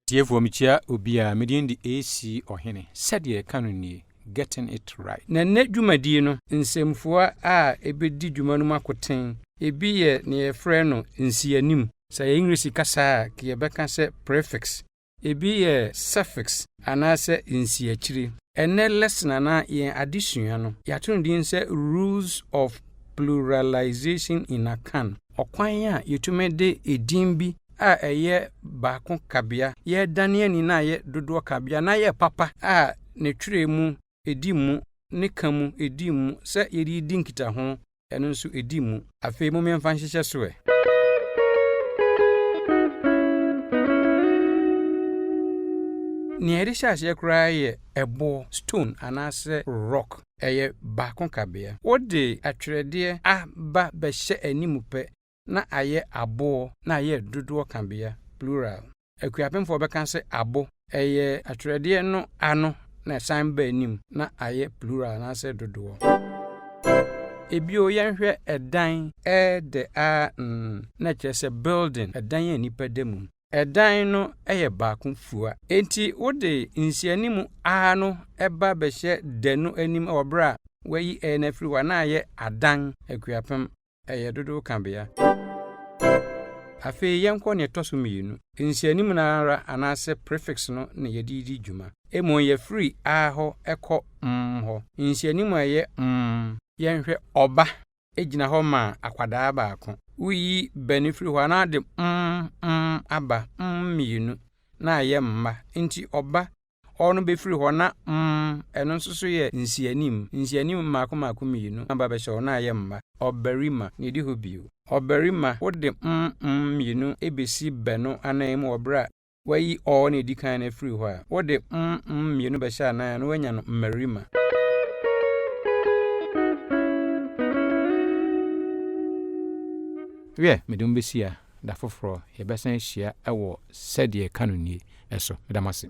Tiefoɔ mekyia obiara, me din de AC Ɔhene. Sɛdeɛ yɛka no nie, Getting it right. Na nnɛ dwumadie no, nsɛmfua a ɛbɛdi dwuma no mu akoten, ebi yɛ nea yɛfrɛ no nsianim. Sɛ ɛyɛ Engiresi kasa a, ka yɛbɛka sɛ prefix. Ebi yɛ suffix anaasɛ nsiakyire. Ɛnnɛ lesson anaa yɛn adesua no, yɛato no din sɛ Rules of Pluralization in Akan. Ɔkwan a yɛtumi de edin bi a ɛyɛ baako kabea, yɛredane ani na ayɛ dodoɔ kabea na ayɛ papa a ne twerɛ mu ɛdi mu, ne ka mu ɛdi mu, sɛ yɛde redi nkitaho ɛno nso ɛdi mu. Afei mom yɛmfa nhyehyɛ so ɛ. Nea yɛde hyɛ aseɛ koraa yɛ ɛboɔ, stone anaasɛ rock. Ɛyɛ baako kabea. Wode atwerɛdeɛ a ba bɛhyɛ anim pɛ na ayɛ aboɔ na ayɛ dodoɔ kabea, plural. Akuapemfoɔ bɛka sɛ abo. Ɛyɛ atwerɛdeɛ no ano na ɛsan ba anim na ayɛ plural anaasɛ dodoɔ. Ebio yɛnhwɛ ɛdan ɛ d a n na kyerɛ sɛ building, ɛdan a nnipa da mu. Ɛdan no yɛ baako fua. Enti wode nsianim a no ba bɛhyɛ da no anim wɔ berɛ a wɔayi ɛ no afiri hɔ a na ayɛ adan akuapem. Ɛyɛ dodow kabea. Afei yɛnkɔ nea ɛtɔ so mmienu. Nsianim no ara anaasɛ prefix no na yɛde di dwuma. Mmom yɛfiri a hɔ kɔ m hɔ. Nsianim a ɛyɛ m, yɛnhwɛ ɔba gyina hɔ ma akwadaa baako. Woyi bɛ no firi hɔ a na ade m m aba, m mmienu na ayɛ mma. Nti ɔba ɔ no bɛfiri hɔ na m ɛno nso so yɛ nsianim. Nsianim mmaako mmaako mmienu aba bɛhyɛ hɔ na ayɛ mma. Ɔbarima na ɛdi hɔ bio. Ɔbarima wode m m mmienu bɛsi bɛ no anan mu wɔ berɛ a wayi ɔ na ɛdi kan no afiri hɔ a, wode m m mmienu bɛhyɛ anan a na woanya no mmarima. Wiɛ, mede mo bɛsi ha. Da foforɔ yɛbɛsan ahyia wɔ sɛdeɛ ɛka no nie so. Meda mo ase.